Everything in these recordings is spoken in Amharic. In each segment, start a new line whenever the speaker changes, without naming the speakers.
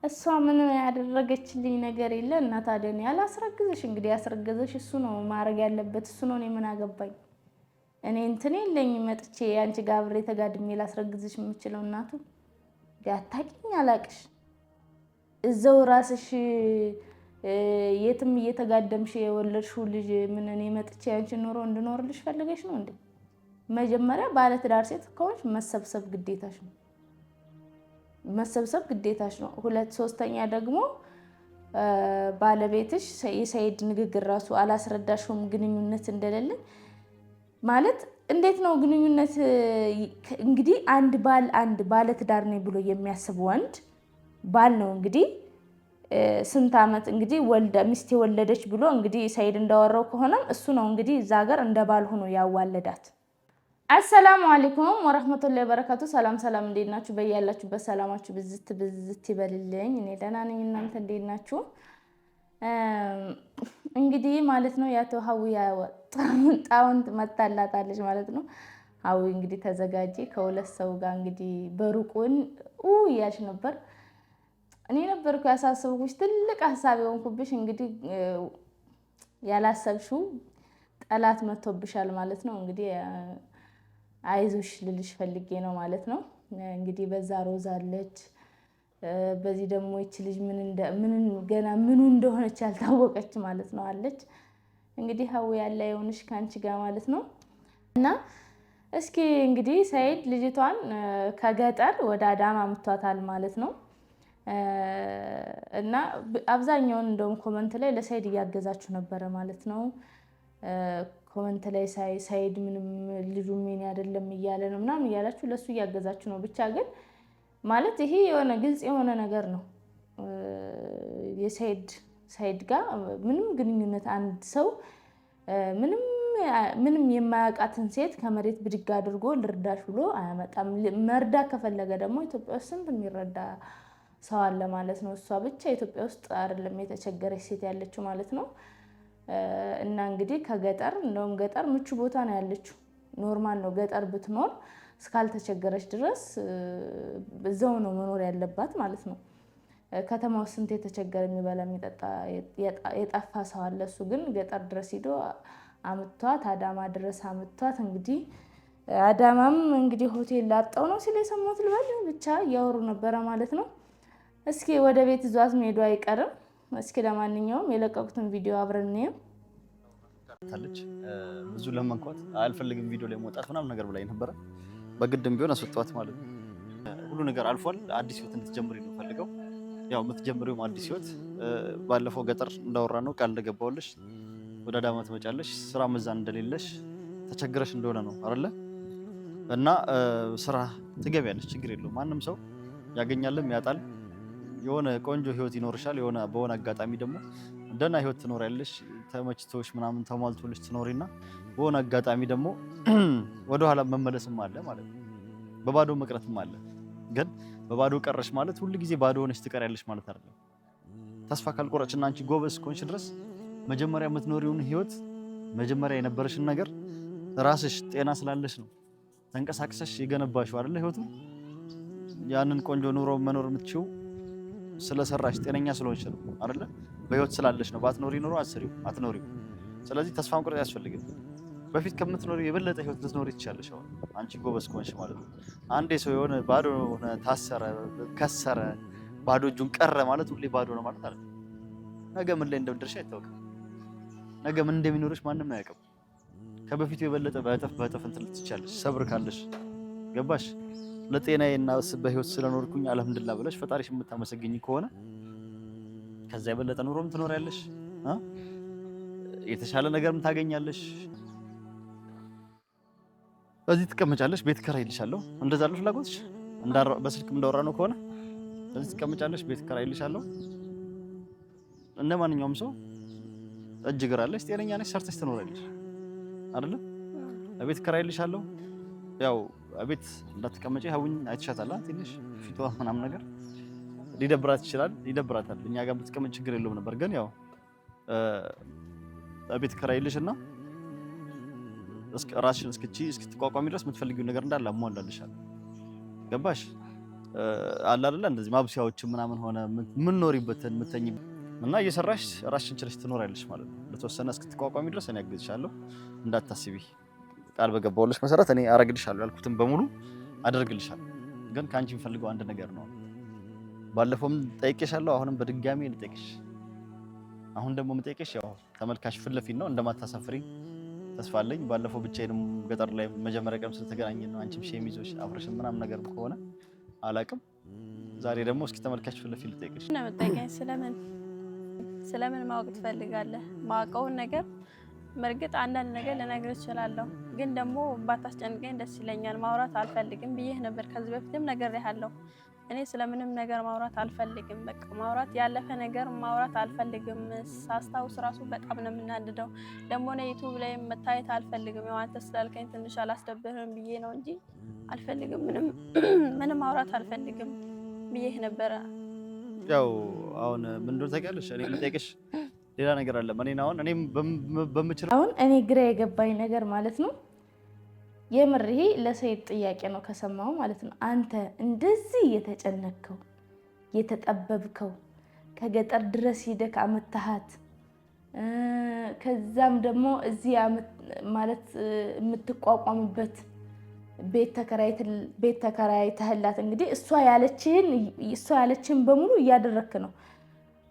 እሷ ምንም ያደረገችልኝ ነገር የለ እና ታዲያ እኔ አላስረግዝሽ። እንግዲህ ያስረገዘሽ እሱ ነው ማድረግ ያለበት እሱ ነው። እኔ ምን አገባኝ? እኔ እንትን የለኝ መጥቼ አንቺ ጋር አብሬ ተጋድሜ ላስረግዝሽ የምችለው እናቱ አታውቂኝ፣ አላቅሽ እዛው ራስሽ የትም እየተጋደምሽ የወለድሽው ልጅ ምን እኔ መጥቼ አንቺ ኑሮ እንድኖርልሽ ፈልገሽ ነው እንዴ? መጀመሪያ ባለትዳር ሴት ከሆንሽ መሰብሰብ ግዴታሽ ነው። መሰብሰብ ግዴታሽ ነው። ሁለት ሶስተኛ ደግሞ ባለቤትሽ የሰይድ ንግግር ራሱ አላስረዳሽውም ግንኙነት እንደሌለ ማለት እንዴት ነው ግንኙነት? እንግዲህ አንድ ባል አንድ ባለትዳር ነኝ ብሎ የሚያስብ ወንድ ባል ነው እንግዲህ ስንት ዓመት እንግዲህ ወልደ ሚስቴ ወለደች ብሎ እንግዲህ ሰይድ እንዳወራው ከሆነም እሱ ነው እንግዲህ እዛ ሀገር እንደ ባል ሆኖ ያዋለዳት። አሰላሙ አለይኩም ወረህመቱላሂ ወበረካቱ። ሰላም ሰላም፣ እንዴት ናችሁ? በያላችሁበት ሰላማችሁ ብዝት ብዝት ይበልልኝ። እኔ ደህና ነኝ፣ እናንተ እንዴት ናችሁ? እንግዲህ ማለት ነው የአቶ ሀዊ ጣውንት መታላታለች ማለት ነው። ሀዊ እንግዲህ ተዘጋጂ ከሁለት ሰው ጋር እንግዲህ በሩቁን እያልሽ ነበር። እኔ ነበርኩ ያሳሰብኩሽ፣ ትልቅ ሀሳብ የሆንኩብሽ። እንግዲህ ያላሰብሽው ጠላት መጥቶብሻል ማለት ነው እንግዲህ አይዞሽ ልልሽ ፈልጌ ነው ማለት ነው። እንግዲህ በዛ ሮዛ አለች፣ በዚህ ደግሞ ይች ልጅ ምን ገና ምኑ እንደሆነች ያልታወቀች ማለት ነው አለች። እንግዲህ ሀዊ ያለ የሆንሽ ከአንቺ ጋር ማለት ነው። እና እስኪ እንግዲህ ሰይድ ልጅቷን ከገጠር ወደ አዳማ አምጥቷታል ማለት ነው። እና አብዛኛውን እንደውም comment ላይ ለሰይድ እያገዛችሁ ነበረ ማለት ነው። comment ላይ ሰይድ ምንም ልጁ ምን አይደለም እያለ ነው ምናምን እያላችሁ ለእሱ እያገዛችሁ ነው። ብቻ ግን ማለት ይሄ የሆነ ግልጽ የሆነ ነገር ነው። የሰይድ ሰይድ ጋር ምንም ግንኙነት አንድ ሰው ምንም የማያውቃትን ሴት ከመሬት ብድግ አድርጎ ልርዳሽ ብሎ አያመጣም። መርዳ ከፈለገ ደግሞ ኢትዮጵያ ውስጥ ስንት የሚረዳ ሰው አለ ማለት ነው። እሷ ብቻ ኢትዮጵያ ውስጥ አይደለም የተቸገረች ሴት ያለችው ማለት ነው። እና እንግዲህ ከገጠር እንደውም ገጠር ምቹ ቦታ ነው ያለችው። normal ነው ገጠር ብትኖር እስካልተቸገረች ድረስ እዛው ነው መኖር ያለባት ማለት ነው። ከተማ ውስጥ ስንት የተቸገረ የሚበላ የሚጠጣ የጠፋ ሰው አለ። እሱ ግን ገጠር ድረስ ሂዶ አምጥቷት አዳማ ድረስ አምጥቷት እንግዲህ አዳማም እንግዲህ ሆቴል ላጣው ነው ሲል የሰማሁት ልበል ብቻ እያወሩ ነበረ ማለት ነው። እስኪ ወደ ቤት ይዟት መሄዱ አይቀርም። እስኪ ለማንኛውም የለቀቁትን ቪዲዮ አብረን እንየው።
ታለች ብዙ ለመንኳት አልፈልግም ቪዲዮ ላይ መውጣት ምናምን ነገር ብላኝ ነበረ። በግድም ቢሆን አስወጣኋት ማለት ነው። ሁሉ ነገር አልፏል። አዲስ ህይወት እንድትጀምሪ ነው ፈልገው። ያው የምትጀምሪውም አዲስ ህይወት ባለፈው ገጠር እንዳወራ ነው ቃል እንደገባሁልሽ ወደ አዳማ ትመጫለሽ። ስራ መዛ እንደሌለሽ ተቸግረሽ እንደሆነ ነው አይደለ? እና ስራ ትገቢያለሽ፣ ችግር የለውም። ማንም ሰው ያገኛልም ያጣል። የሆነ ቆንጆ ህይወት ይኖርሻል። የሆነ በሆነ አጋጣሚ ደግሞ ደህና ህይወት ትኖሪያለሽ፣ ተመችቶሽ ምናምን ተሟልቶልሽ ትኖሪና በሆነ አጋጣሚ ደግሞ ወደኋላ መመለስም አለ ማለት ነው። በባዶ መቅረትም አለ። ግን በባዶ ቀረሽ ማለት ሁል ጊዜ ባዶ ሆነሽ ትቀሪያለሽ ማለት አይደለም። ተስፋ ካልቆረጥሽና አንቺ ጎበዝ እስከሆንሽ ድረስ መጀመሪያ የምትኖሪውን ህይወት መጀመሪያ የነበረሽን ነገር ራስሽ ጤና ስላለሽ ነው ተንቀሳቅሰሽ የገነባሽው አይደለ ህይወቱ ያንን ቆንጆ ኑሮ መኖር የምትችይው ስለሰራሽ ጤነኛ ስለሆንሽ ነው አይደለ? በህይወት ስላለሽ ነው። ባትኖሪ ኑሮ አትሰሪው አትኖሪው። ስለዚህ ተስፋ መቁረጥ አያስፈልግም። በፊት ከምትኖሪው የበለጠ ህይወት ልትኖሪ ትችያለሽ። አሁን አንቺ ጎበዝ ከሆንሽ ማለት ነው። አንዴ ሰው የሆነ ባዶ ሆነ፣ ታሰረ፣ ከሰረ፣ ባዶ እጁን ቀረ ማለት ሁሌ ባዶ ነው ማለት አይደለም። ነገ ምን ላይ እንደምደርሽ አይታወቅም። ነገ ምን እንደሚኖርሽ ማንም አያውቅም። ከበፊቱ የበለጠ በእጥፍ በእጥፍ እንትን ልትችያለሽ፣ ሰብር ካለሽ ገባሽ ለጤናዬ እና በህይወት ስለኖርኩኝ አልሐምዱሊላህ ብለሽ ፈጣሪሽ የምታመሰግኝ ከሆነ ከዛ የበለጠ ኑሮም ትኖሪያለሽ፣ የተሻለ ነገርም ታገኛለሽ። በዚህ ትቀመጫለሽ፣ ቤት እከራይልሻለሁ። እንደዛ አለ ፍላጎትሽ? በስልክም እንዳወራ ነው ከሆነ በዚህ ትቀመጫለሽ፣ ቤት እከራይልሻለሁ። እንደ ማንኛውም ሰው እጅ እግር አለሽ፣ ጤነኛ ነሽ፣ ሰርተሽ ትኖሪያለሽ አይደለ? ቤት እከራይልሻለሁ ያው ቤት እንዳትቀመጪ ሀዊን አይተሻታል። ትንሽ ፊቷ ምናምን ነገር ሊደብራት ይችላል፣ ይደብራታል። እኛ ጋር ብትቀመጭ ችግር የለውም ነበር፣ ግን ያው ቤት ከራይልሽ እና ራስሽን እስክቺ እስክትቋቋሚ ድረስ የምትፈልጊውን ነገር እንዳለ አሟላልሻለሁ። ገባሽ? አለ አይደለ እንደዚህ ማብሰያዎች ምናምን ሆነ የምንኖሪበትን የምተኝ እና እየሰራሽ ራስሽን ችለሽ ትኖሪያለሽ ማለት ነው። ለተወሰነ እስክትቋቋሚ ድረስ እኔ አግዝሻለሁ፣ እንዳታስቢ። ቃል በገባሁልሽ መሰረት እኔ አረግልሻለሁ፣ ያልኩትን በሙሉ አደርግልሻለሁ። ግን ከአንቺ የምፈልገው አንድ ነገር ነው። ባለፈውም ጠይቄሻለሁ፣ አሁንም በድጋሚ ልጠይቅሽ። አሁን ደግሞ የምጠይቅሽ ያው ተመልካች ፊት ለፊት ነው፣ እንደማታሳፍሪኝ ተስፋ አለኝ። ባለፈው ብቻዬንም ገጠር ላይ መጀመሪያ ቀን ስለተገናኘን ነው አንቺም shame ይዞሽ አፍረሽን ምናምን ነገር ከሆነ አላቅም። ዛሬ ደግሞ እስኪ ተመልካች ፊት ለፊት ልጠይቅሽ።
ስለምን ስለምን ማወቅ ትፈልጋለህ? ማወቀውን ነገር በእርግጥ አንዳንድ ነገር ልነግርህ እችላለሁ፣ ግን ደግሞ ባታስጨንቀኝ ደስ ይለኛል። ማውራት አልፈልግም ብዬህ ነበር፣ ከዚህ በፊትም ነግሬሃለሁ። እኔ ስለምንም ነገር ማውራት አልፈልግም። በቃ ማውራት ያለፈ ነገር ማውራት አልፈልግም። ሳስታውስ ራሱ በጣም ነው የምናድደው። ደግሞ እኔ ዩቱብ ላይ መታየት አልፈልግም። ያው አንተ ስላልከኝ ትንሽ አላስደብርህም ብዬ ነው እንጂ አልፈልግም፣ ምንም ምንም ማውራት አልፈልግም ብዬህ ነበረ።
ያው አሁን ምን እንደሆነ ታውቂያለሽ። እኔ የምጠይቅሽ ሌላ ነገር አለ። እኔን አሁን እኔም በምችለው
አሁን እኔ ግራ የገባኝ ነገር ማለት ነው የምር ይሄ ለሰይድ ጥያቄ ነው ከሰማው ማለት ነው። አንተ እንደዚህ የተጨነቅከው የተጠበብከው ከገጠር ድረስ ሂደህ አመታሃት፣ ከዛም ደግሞ እዚህ ማለት የምትቋቋምበት ቤት ተከራይተህላት እንግዲህ እሷ ያለችህን በሙሉ እያደረክ ነው።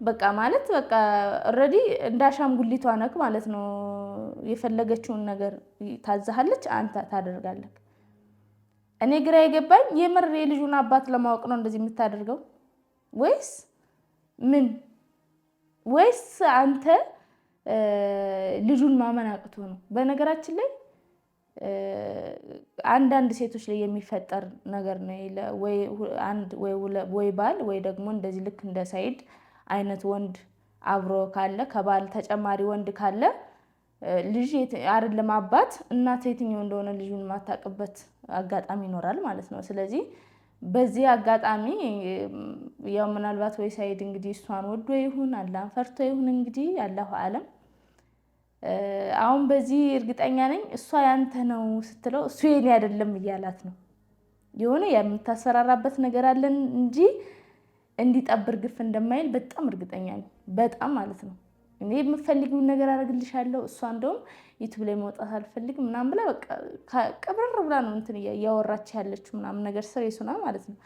በቃ ማለት በቃ already እንደ አሻንጉሊቷ ነክ ማለት ነው። የፈለገችውን ነገር ታዛሃለች፣ አንተ ታደርጋለህ። እኔ ግራ የገባኝ የምር የልጁን አባት ለማወቅ ነው እንደዚህ የምታደርገው ወይስ ምን? ወይስ አንተ ልጁን ማመን አቅቶ ነው? በነገራችን ላይ አንዳንድ ሴቶች ላይ የሚፈጠር ነገር ነው። ወይ ባል ወይ ደግሞ እንደዚህ ልክ እንደ ሰይድ አይነት ወንድ አብሮ ካለ ከባል ተጨማሪ ወንድ ካለ ልጅ አይደለም አባት እናት የትኛው እንደሆነ ልጁን የማታውቅበት አጋጣሚ ይኖራል ማለት ነው። ስለዚህ በዚህ አጋጣሚ ያው ምናልባት ወይ ሰይድ እንግዲህ እሷን ወዶ ይሁን አላህን ፈርቶ ይሁን እንግዲህ አላሁ አለም። አሁን በዚህ እርግጠኛ ነኝ እሷ ያንተ ነው ስትለው እሱ የኔ አይደለም እያላት ነው። የሆነ የምታሰራራበት ነገር አለን እንጂ እንዲጠብር ግፍ እንደማይል በጣም እርግጠኛ ነኝ። በጣም ማለት ነው። እኔ የምፈልጊውን ነገር አደርግልሻለሁ። እሷ እንደውም ዩቱብ ላይ መውጣት አልፈልግም ምናምን ብላ በቃ ቅብርር ብላ ነው እንትን እያወራች ያለችው ምናምን ነገር ስሬሱና ማለት ነው።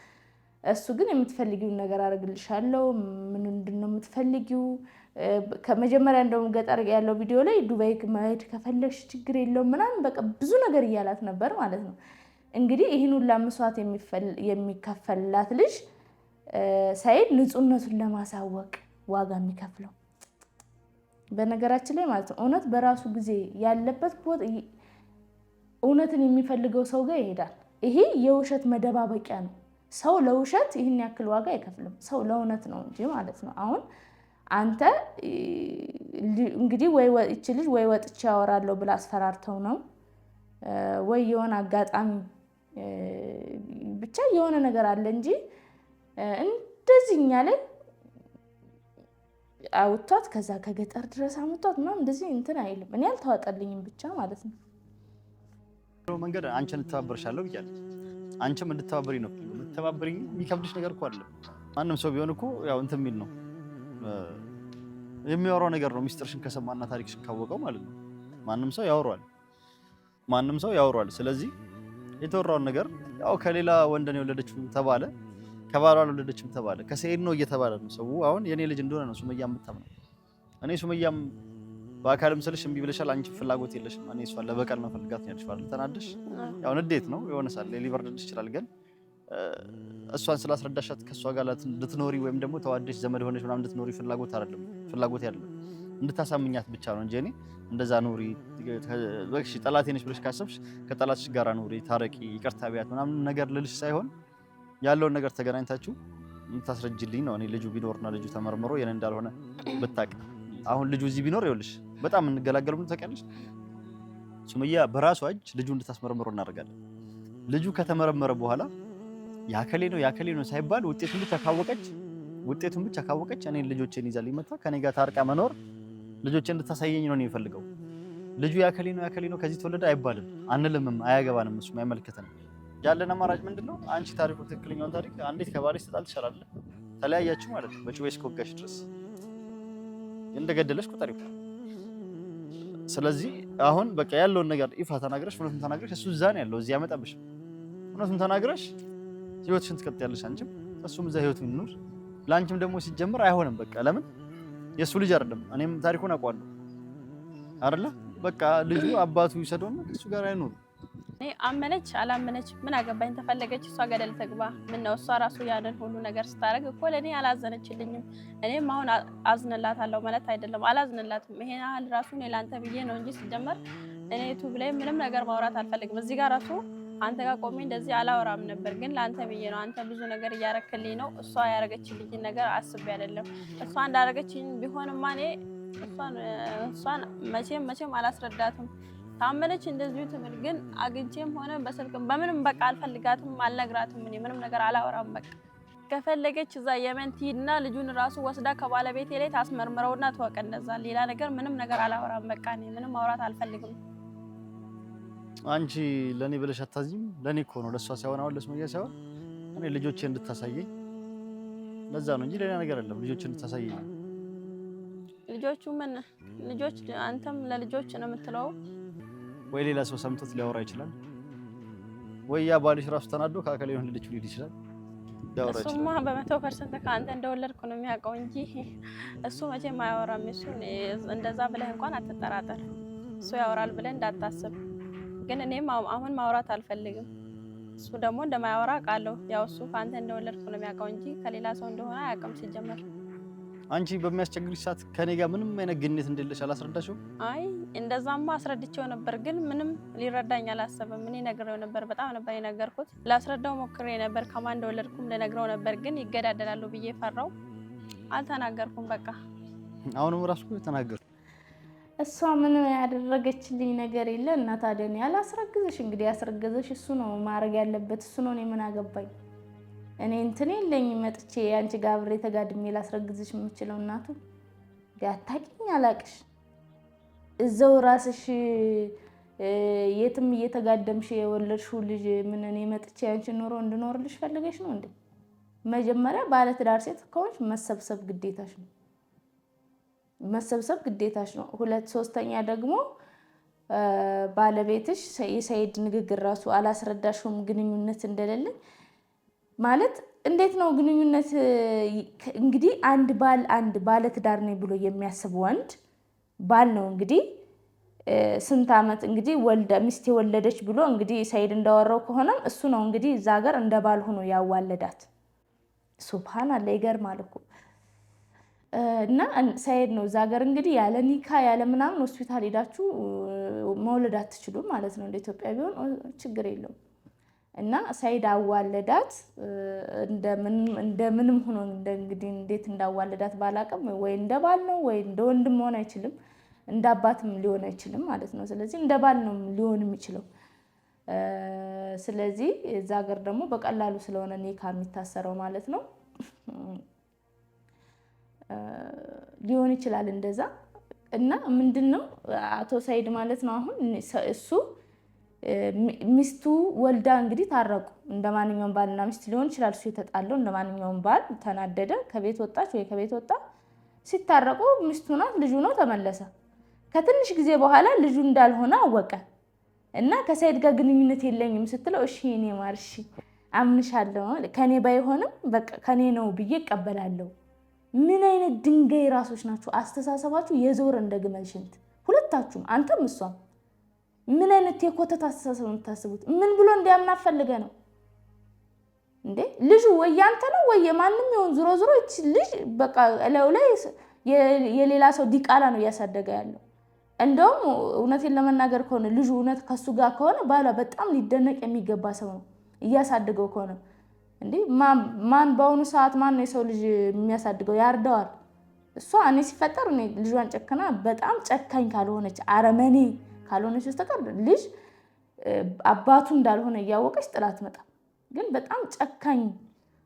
እሱ ግን የምትፈልጊውን ነገር አደርግልሻለሁ። ምንድን ነው የምትፈልጊው? ከመጀመሪያ እንደውም ገጠር ያለው ቪዲዮ ላይ ዱባይ መሄድ ከፈለግሽ ችግር የለውም ምናምን በቃ ብዙ ነገር እያላት ነበር ማለት ነው። እንግዲህ ይህን ሁላ መስዋዕት የሚከፈልላት ልጅ ሰይድ ንጹህነቱን ለማሳወቅ ዋጋ የሚከፍለው በነገራችን ላይ ማለት ነው። እውነት በራሱ ጊዜ ያለበት ቦታ እውነትን የሚፈልገው ሰው ጋር ይሄዳል። ይሄ የውሸት መደባበቂያ ነው። ሰው ለውሸት ይህን ያክል ዋጋ አይከፍልም። ሰው ለእውነት ነው እንጂ ማለት ነው። አሁን አንተ እንግዲህ ወይ ይቺ ልጅ ወይ ወጥቼ ያወራለሁ ብላ አስፈራርተው ነው ወይ የሆነ አጋጣሚ ብቻ የሆነ ነገር አለ እንጂ እንደዚህ እኛ ላይ አውጥቷት ከዛ ከገጠር ድረስ አምጥቷት ምናምን እንደዚህ እንትን አይልም። እኔ አልተዋጠልኝም ብቻ ማለት ነው።
መንገድ አንቺን እተባበርሻለሁ ብያለሁ። አንቺም እንድተባበሪ ነው። እንድተባበሪ የሚከብድሽ ነገር እኮ አይደለም። ማንም ሰው ቢሆን እኮ ያው እንትን የሚል ነው የሚያወራው ነገር ነው። ሚስጥርሽን ከሰማና ታሪክሽን ካወቀው ማለት ነው። ማንም ሰው ያወራዋል። ማንም ሰው ያወራዋል። ስለዚህ የተወራውን ነገር ያው ከሌላ ወንድ ነው የወለደችው ተባለ፣ ከባሏ አልወለደችም ተባለ፣ ከሰይድ ነው እየተባለ ነው ሰው። አሁን የኔ ልጅ እንደሆነ ነው ሱመያ የምታምነው። እኔ ሱመያም በአካልም ስልሽ እምቢ ብለሻል። አንቺ ፍላጎት የለሽም። እኔ እሷን ለበቀል ነው ፈልጋት ነው ያልሽው አይደል? ተናደሽ ያው ንዴት ነው የሆነ ሳለ ሊበርድልሽ ይችላል። ግን እሷን ስላስረዳሻት ከእሷ ጋር ልትኖሪ ወይም ደግሞ ተዋደሽ ዘመድ ሆነሽ ምናምን እንድትኖሪ ፍላጎት አይደለም ፍላጎት ያለው እንድታሳምኛት ብቻ ነው እንጂ እኔ እንደዛ ኑሪ በቃ ጠላቴ ነሽ ብለሽ ካሰብሽ ከጠላትሽ ጋር ኑሪ፣ ታረቂ፣ ይቅርታ ቢያት ምናምን ነገር ልልሽ ሳይሆን ያለውን ነገር ተገናኝታችሁ እንድታስረጅልኝ ነው። እኔ ልጁ ቢኖርና ልጁ ተመርምሮ የኔ እንዳልሆነ ብታቅ አሁን ልጁ እዚህ ቢኖር ይኸውልሽ በጣም እንገላገል ብሎ ታውቂያለሽ። ሱመያ በራሷ እጅ ልጁ እንድታስመረምሮ እናደርጋለን። ልጁ ከተመረመረ በኋላ ያከሌ ነው ያከሌ ነው ሳይባል ውጤቱን ብቻ ካወቀች ውጤቱን ብቻ ካወቀች እኔን ልጆቼን ይዛ ሊመታ ከኔ ጋር ታርቃ መኖር ልጆቼን እንድታሳየኝ ነው የሚፈልገው። ልጁ ያከሌ ነው ያከሌ ነው ከዚህ ተወለደ አይባልም፣ አንልምም፣ አያገባንም፣ እሱም አይመለከተንም። ያለን አማራጭ ምንድነው? አንቺ ታሪኩ ትክክለኛውን ታሪክ አንዴት ከባልሽ ተጣልተሻል አይደል? ተለያያችሁ ማለት ነው። በጩቤ እስከወጋሽ ድረስ እንደገደለሽ ቁጠሪው። ስለዚህ አሁን በቃ ያለውን ነገር ይፋ ተናግረሽ እውነቱን ተናግረሽ፣ እሱ እዛ ነው ያለው፣ እዚህ ያመጣብሽ። እውነቱን ተናግረሽ ህይወትሽን ትቀጥያለሽ። አንቺም እሱም እዛ ህይወቱን ይኑር። ለአንቺም ደግሞ ሲጀምር አይሆንም። በቃ ለምን የእሱ ልጅ አይደለም። እኔም ታሪኩን አውቀዋለሁ አይደለ? በቃ ልጁ አባቱ ይሰደውና እሱ ጋር አይኖርም።
እኔ አመነች አላመነች ምን አገባኝ። ተፈለገች እሷ ገደል ትግባ። ምን ነው እሷ ራሱ ያንን ሁሉ ነገር ስታደርግ እኮ ለእኔ አላዘነችልኝም። እኔም አሁን አዝንላታለሁ ማለት አይደለም፣ አላዝንላትም። ይሄን ያህል ራሱ እኔ ለአንተ ብዬ ነው እንጂ ሲጀመር እኔ ዩቱብ ላይ ምንም ነገር ማውራት አልፈልግም። እዚህ ጋር ራሱ አንተ ጋር ቆሜ እንደዚህ አላወራም ነበር፣ ግን ለአንተ ብዬ ነው። አንተ ብዙ ነገር እያረክልኝ ነው። እሷ ያረገችልኝን ነገር አስቤ አይደለም። እሷ እንዳረገችኝ ቢሆንማ እኔ እሷን መቼም መቼም አላስረዳትም። ታመነች እንደዚሁ ትምል። ግን አግኝቼም ሆነ በስልክም በምንም በቃ አልፈልጋትም፣ አልነግራትም። እኔ ምንም ነገር አላወራም። በቃ ከፈለገች እዛ የመን ትሂድና ልጁን ራሱ ወስዳ ከባለቤቴ ላይ ታስመርምረውና ትወቅ። እንደዛ ሌላ ነገር ምንም ነገር አላወራም። በቃ እኔ ምንም ማውራት አልፈልግም።
አንቺ ለኔ ብለሽ አታዝኝም። ለኔ እኮ ነው ለእሷ ሳይሆን፣ አሁን ለሱመያ ሳይሆን እኔ ልጆቼ እንድታሳየኝ ለዛ ነው እንጂ ሌላ ነገር አይደለም። ልጆቼ እንድታሳየኝ ነው።
ልጆቹ ምን ልጆች? አንተም ለልጆች ነው የምትለው
ወይ ሌላ ሰው ሰምቶት ሊያወራ ይችላል፣ ወይ ያ ባልሽ ራሱ ተናዶ ከአካል የሆነ ልጅ ሊል ይችላል። ሊያወራ
እሱማ
ይችላል።
በ100% ከአንተ እንደወለድኩ ነው የሚያውቀው እንጂ እሱ መቼም አያወራም። እሱ እንደዛ ብለህ እንኳን አትጠራጠር። እሱ ያወራል ብለህ እንዳታስብ። ግን እኔም አሁን ማውራት አልፈልግም። እሱ ደግሞ እንደማያወራ አውቃለሁ። ያው እሱ ከአንተ እንደወለድኩ ነው የሚያውቀው እንጂ ከሌላ ሰው እንደሆነ አያውቅም ሲጀመር።
አንቺ በሚያስቸግርሽ ሰዓት ከኔ ጋር ምንም አይነት ግንኙነት እንደሌለሽ አላስረዳሽውም?
አይ እንደዛማ አስረድቼው ነበር፣ ግን ምንም ሊረዳኝ አላሰበም። እኔ ነግሬው ነበር፣ በጣም ነበር የነገርኩት። ላስረዳው ሞክሬ ነበር፣ ከማን እንደወለድኩም ልነግረው ነበር፣ ግን ይገዳደላሉ ብዬ ፈራው። አልተናገርኩም። በቃ
አሁንም ራሱ እኮ ተናገርኩ።
እሷ ምንም ያደረገችልኝ ነገር የለ እና ታዲያ እኔ ያላስረግዝሽ እንግዲህ ያስረገዘሽ እሱ ነው ማድረግ ያለበት እሱ ነው። እኔ ምን አገባኝ? እኔ እንትን የለኝ መጥቼ አንቺ ጋር አብሬ ተጋድሜ ላስረግዝሽ የምችለው እናቱ አታውቂኝ፣ አላቅሽ እዛው ራስሽ የትም እየተጋደምሽ የወለድሽው ልጅ ምን እኔ መጥቼ አንቺን ኑሮ እንድኖርልሽ ፈልገሽ ነው እንዴ? መጀመሪያ ባለትዳር ሴት ከሆንሽ መሰብሰብ ግዴታሽ ነው። መሰብሰብ ግዴታሽ ነው። ሁለት ሶስተኛ ደግሞ ባለቤትሽ የሰይድ ንግግር ራሱ አላስረዳሽውም ግንኙነት እንደሌለ ማለት እንዴት ነው ግንኙነት? እንግዲህ አንድ ባል አንድ ባለትዳር ነኝ ብሎ የሚያስብ ወንድ ባል ነው እንግዲህ ስንት ዓመት እንግዲህ ወልደ ሚስት የወለደች ብሎ እንግዲህ ሰይድ እንዳወራው ከሆነም እሱ ነው እንግዲህ እዛ ሀገር እንደ ባል ሆኖ ያዋለዳት። ሱብሃን አለ ይገርማል እኮ። እና ሰይድ ነው እዛ ሀገር እንግዲህ ያለ ኒካ ያለ ምናምን ሆስፒታል ሄዳችሁ መውለድ አትችሉም ማለት ነው። እንደ ኢትዮጵያ ቢሆን ችግር የለውም። እና ሰይድ አዋለዳት። እንደምንም ሆኖ እንግዲህ እንዴት እንዳዋለዳት ባላቅም፣ ወይ እንደ ባል ነው ወይ እንደ ወንድም መሆን አይችልም፣ እንደ አባትም ሊሆን አይችልም ማለት ነው። ስለዚህ እንደ ባል ነው ሊሆን የሚችለው። ስለዚህ እዛ ሀገር ደግሞ በቀላሉ ስለሆነ ኒካ የሚታሰረው ማለት ነው ሊሆን ይችላል እንደዛ። እና ምንድን ነው አቶ ሰይድ ማለት ነው አሁን እሱ ሚስቱ ወልዳ እንግዲህ ታረቁ። እንደ ማንኛውም ባልና ሚስት ሊሆን ይችላል እሱ የተጣለው እንደ ማንኛውም ባል ተናደደ፣ ከቤት ወጣች ወይ ከቤት ወጣ። ሲታረቁ ሚስቱ ናት ልጁ ነው ተመለሰ። ከትንሽ ጊዜ በኋላ ልጁ እንዳልሆነ አወቀ እና ከሰይድ ጋር ግንኙነት የለኝም ስትለው እሺ የኔ ማር እሺ አምንሻለሁ፣ ከኔ ባይሆንም በቃ ከኔ ነው ብዬ እቀበላለሁ። ምን አይነት ድንጋይ ራሶች ናችሁ? አስተሳሰባችሁ የዞረ እንደ ግመል ሽንት ሁለታችሁም፣ አንተም እሷም። ምን አይነት የኮተት አስተሳሰብ ነው የምታስቡት? ምን ብሎ እንዲያምን ፈልገ ነው እንዴ? ልጁ ወይ ያንተ ነው ወይ የማንም ይሁን፣ ዞሮ ዞሮ ይቺ ልጅ በቃ እላዩ ላይ የሌላ ሰው ዲቃላ ነው እያሳደገ ያለው። እንደውም እውነቴን ለመናገር ከሆነ ልጁ እውነት ከሱ ጋር ከሆነ ባሏ በጣም ሊደነቅ የሚገባ ሰው ነው እያሳደገው ከሆነ እንዴ። ማን በአሁኑ ሰዓት ማን ነው የሰው ልጅ የሚያሳድገው? ያርደዋል። እሷ እኔ ሲፈጠር እኔ ልጇን ጨክና በጣም ጨካኝ ካልሆነች አረመኔ ካልሆነች በስተቀር ልጅ አባቱ እንዳልሆነ እያወቀች ጥላ ትመጣ። ግን በጣም ጨካኝ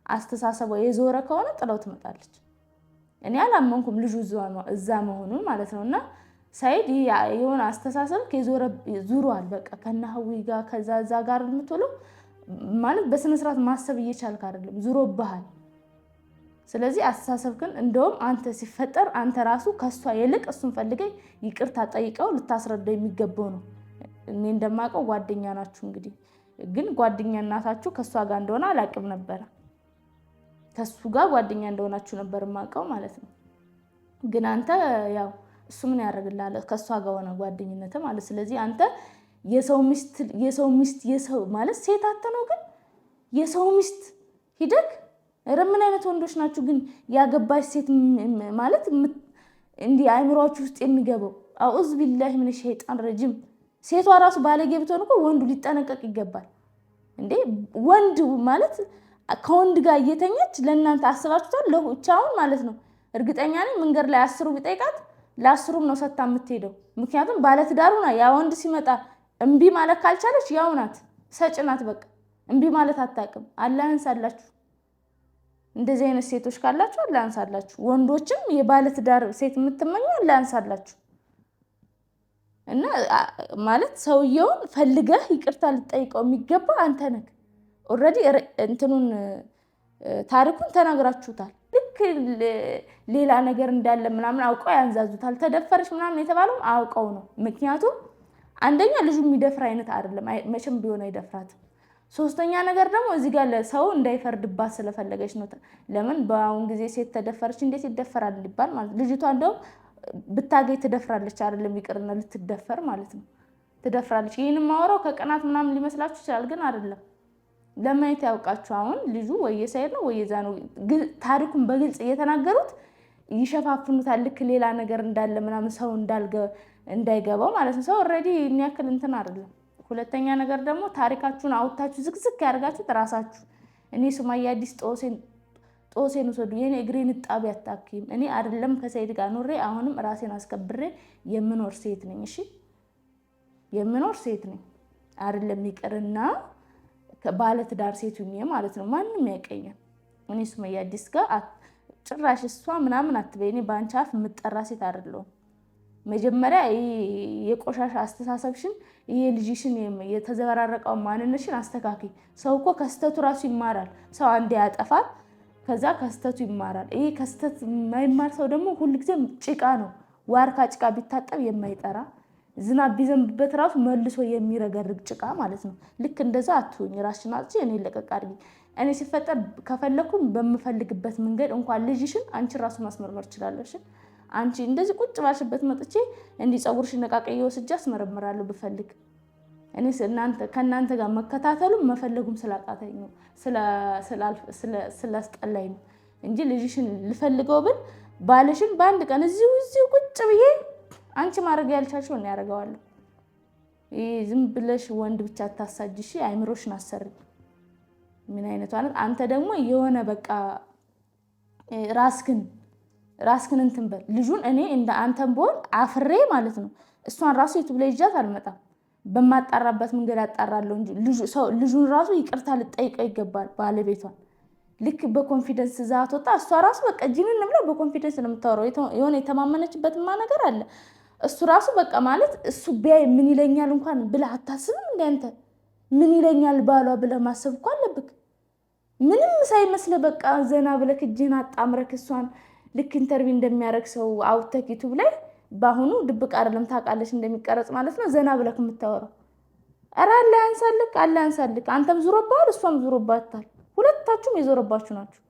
አስተሳሰቧ የዞረ ከሆነ ጥላው ትመጣለች። እኔ አላመንኩም ልጁ እዛ መሆኑን ማለት ነው። እና ሰይድ የሆነ አስተሳሰብ የዞረ ዙሯል። በቃ ከነሀዊ ጋር ከዛ እዛ ጋር የምትውለው ማለት በስነስርዓት ማሰብ እየቻልክ አይደለም፣ ዙሮብሃል። ስለዚህ አስተሳሰብክን እንደውም አንተ ሲፈጠር አንተ ራሱ ከእሷ ይልቅ እሱን ፈልገህ ይቅርታ ጠይቀው ልታስረዳው የሚገባው ነው። እኔ እንደማውቀው ጓደኛ ናችሁ። እንግዲህ ግን ጓደኛ እናታችሁ ከእሷ ጋር እንደሆነ አላውቅም ነበረ። ከሱ ጋር ጓደኛ እንደሆናችሁ ነበር የማውቀው ማለት ነው። ግን አንተ ያው እሱ ምን ያደርግልሃል? ከእሷ ጋር ሆነ ጓደኝነት ማለት። ስለዚህ አንተ የሰው ሚስት የሰው ሚስት የሰው ማለት ሴት አትነው ግን የሰው ሚስት ሂደግ ኧረ ምን አይነት ወንዶች ናችሁ ግን? ያገባች ሴት ማለት እንዲህ አእምሯችሁ ውስጥ የሚገባው أعوذ بالله من الشيطان الرجيم። ሴቷ ራሱ ባለጌ ብትሆን እኮ ወንዱ ሊጠነቀቅ ይገባል እንዴ! ወንድ ማለት ከወንድ ጋር እየተኛች ለእናንተ አስባችሁታል? ለብቻውን ማለት ነው። እርግጠኛ ነኝ መንገድ ላይ 10ሩ ቢጠይቃት ለ10ሩም ነው ሰታ የምትሄደው። ምክንያቱም ባለትዳሩ ና ያ ወንድ ሲመጣ እምቢ ማለት ካልቻለች ያው ናት፣ ሰጭ ናት። በቃ እምቢ ማለት አታውቅም። አላህ ያንሳላችሁ። እንደዚህ አይነት ሴቶች ካላችሁ አላህ ያንሳላችሁ። ወንዶችም የባለትዳር ሴት የምትመኙ አላህ ያንሳላችሁ። እና ማለት ሰውየውን ፈልገህ ይቅርታ ልጠይቀው የሚገባ አንተ ነህ። Already እንትኑን ታሪኩን ተናግራችሁታል። ልክ ሌላ ነገር እንዳለ ምናምን አውቀው ያንዛዙታል። ተደፈረች ምናምን የተባለውም አውቀው ነው። ምክንያቱም አንደኛ ልጁ የሚደፍር አይነት አይደለም፣ መቼም ቢሆን አይደፍራትም። ሶስተኛ ነገር ደግሞ እዚህ ጋር ለሰው እንዳይፈርድባት ስለፈለገች ነው። ለምን በአሁን ጊዜ ሴት ተደፈረች እንዴት ይደፈራል እንዲባል ማለት ልጅቷ እንደውም ብታገኝ ትደፍራለች፣ አይደለም ይቅርና ልትደፈር ማለት ነው ትደፍራለች። ይህን ማወራው ከቅናት ምናምን ሊመስላችሁ ይችላል፣ ግን አይደለም። ለማየት ያውቃችሁ። አሁን ልጁ ወይ የሰይድ ነው ወይ የዛ ነው። ታሪኩን በግልጽ እየተናገሩት ይሸፋፍኑታል። ልክ ሌላ ነገር እንዳለ ምናምን ሰው እንዳይገባው ማለት ነው። ሰው already የሚያክል እንትን አይደለም። ሁለተኛ ነገር ደግሞ ታሪካችሁን አውጥታችሁ ዝግዝግ ያደርጋችሁት ራሳችሁ። እኔ ሱማያ አዲስ ጦሴን ውሰዱ፣ የኔ እግሬን እጣቢ አታክይም። እኔ አይደለም ከሰይድ ጋር ኖሬ አሁንም ራሴን አስከብሬ የምኖር ሴት ነኝ። እሺ የምኖር ሴት ነኝ። አይደለም ይቅርና ባለትዳር ሴት ሁኜ ማለት ነው። ማንም ያቀኛል። እኔ ሱመያ አዲስ ጋር ጭራሽ እሷ ምናምን አትበይ። እኔ በአንቺ አፍ የምጠራ ሴት አይደለሁም። መጀመሪያ የቆሻሻ አስተሳሰብሽን ይሄ ልጅሽን የተዘበራረቀውን ማንነትሽን አስተካክይ። ሰው እኮ ከስተቱ ራሱ ይማራል። ሰው አንዴ ያጠፋል፣ ከዛ ከስተቱ ይማራል። ይሄ ከስተት የማይማር ሰው ደግሞ ሁልጊዜም ጭቃ ነው። ዋርካ ጭቃ ቢታጠብ የማይጠራ ዝናብ ቢዘንብበት ራሱ መልሶ የሚረገርግ ጭቃ ማለት ነው። ልክ እንደዛ አትሁኝ። ራስሽን አጽጂ፣ እኔ ለቀቅ አድርጊ። እኔ ሲፈጠር ከፈለኩም በምፈልግበት መንገድ እንኳን ልጅሽን አንቺን ራሱ ማስመርመር እችላለሽ። አንቺ እንደዚህ ቁጭ ባልሽበት መጥቼ እንዲህ ፀጉርሽን ነቃቅዬ ወስጄ አስመረምራለሁ ብፈልግ። እኔ ከእናንተ ጋር መከታተሉም መፈለጉም ስላቃተኝ ነው፣ ስላስጠላኝ ነው እንጂ ልጅሽን ልፈልገው ብል ባልሽን በአንድ ቀን እዚሁ እዚሁ ቁጭ ብዬ አንቺ ማድረግ ያልቻልሽው እኔ ያደርገዋለሁ። ዝም ብለሽ ወንድ ብቻ አታሳጅሽ፣ አይምሮሽን አሰሪ። ምን አይነቱ አለት አንተ ደግሞ የሆነ በቃ ራስክን ራስክን እንትን በል ልጁን። እኔ እንደ አንተን ብሆን አፍሬ ማለት ነው እሷን ራሱ YouTube ላይ ይዣት አልመጣም። በማጣራበት መንገድ አጣራለሁ እንጂ ልጁን ራሱ ይቅርታ ልጠይቀው ይገባል ባለቤቷን። ልክ በ confidence ዛት ወጣ። እሷ ራሱ በቃ ጅንን ብላ በ confidence ነው የምታወራው። የሆነ የተማመነችበትማ ነገር አለ። እሱ ራሱ በቃ ማለት እሱ ቢያይ ምን ይለኛል እንኳን ብለህ አታስብም። እንደ አንተ ምን ይለኛል ባሏ ብለህ ማሰብ እኮ አለብክ። ምንም ሳይመስልህ በቃ ዘና ብለህ እጅህን አጣምረክ እሷን ልክ interview እንደሚያደርግ ሰው አውጥተህ YouTube ላይ በአሁኑ ድብቅ አይደለም ታውቃለች እንደሚቀረጽ ማለት ነው። ዘና ብለህ የምታወራው ኧረ አለ ያንሳልክ፣ አለ ያንሳልክ። አንተም ዙሮብሃል፣ እሷም ዙሮባታል። ሁለታችሁም የዞረባችሁ ናችሁ።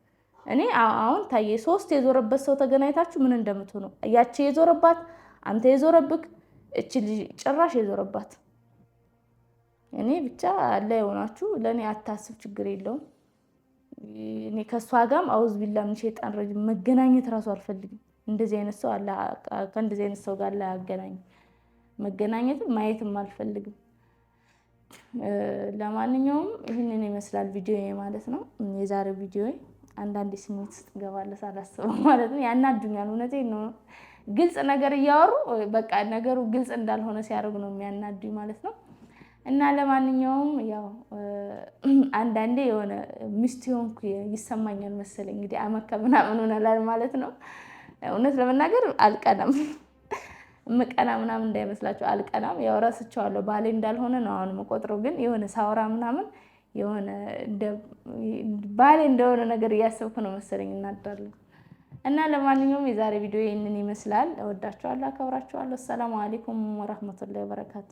እኔ አሁን ታየ ሶስት የዞረበት ሰው ተገናኝታችሁ ምን እንደምትሆኑ ያቺ የዞረባት አንተ የዞረብክ እቺ ልጅ ጭራሽ የዞረባት። እኔ ብቻ አለ የሆናችሁ ለእኔ አታስብ፣ ችግር የለውም። እኔ ከእሷ ጋርም أعوذ بالله من الشيطان الرجيم መገናኘት እራሱ አልፈልግም። እንደዚህ አይነት ሰው አለ ከእንደዚህ አይነት ሰው ጋር አያገናኝም። መገናኘትም ማየትም አልፈልግም። ለማንኛውም ይህንን ይመስላል ቪዲዮ ማለት ነው። የዛሬው ቪዲዮ አንዳንዴ ስሜት ውስጥ እገባለሁ ሳላስበው ማለት ነው። ያናዱኛል። እውነቴን ነው። ግልጽ ነገር እያወሩ በቃ ነገሩ ግልጽ እንዳልሆነ ሲያደርጉ ነው የሚያናዱኝ ማለት ነው። እና ለማንኛውም ያው አንዳንዴ የሆነ ሚስት ሆንኩ ይሰማኛል መሰለኝ እንግዲህ አመከ ምናምን ሆነላል ማለት ነው። እውነት ለመናገር አልቀናም፣ ምቀና ምናምን እንዳይመስላችሁ አልቀናም። ያው ረስቼዋለሁ ባሌ እንዳልሆነ ነው አሁን የምቆጥረው። ግን የሆነ ሳወራ ምናምን የሆነ ባሌ እንደሆነ ነገር እያሰብኩ ነው መሰለኝ እናዳለሁ። እና ለማንኛውም የዛሬ ቪዲዮ ይህንን ይመስላል። እወዳችኋለሁ፣ አከብራችኋለሁ። አሰላሙ አለይኩም ወረህመቱላሂ ወበረካቱ።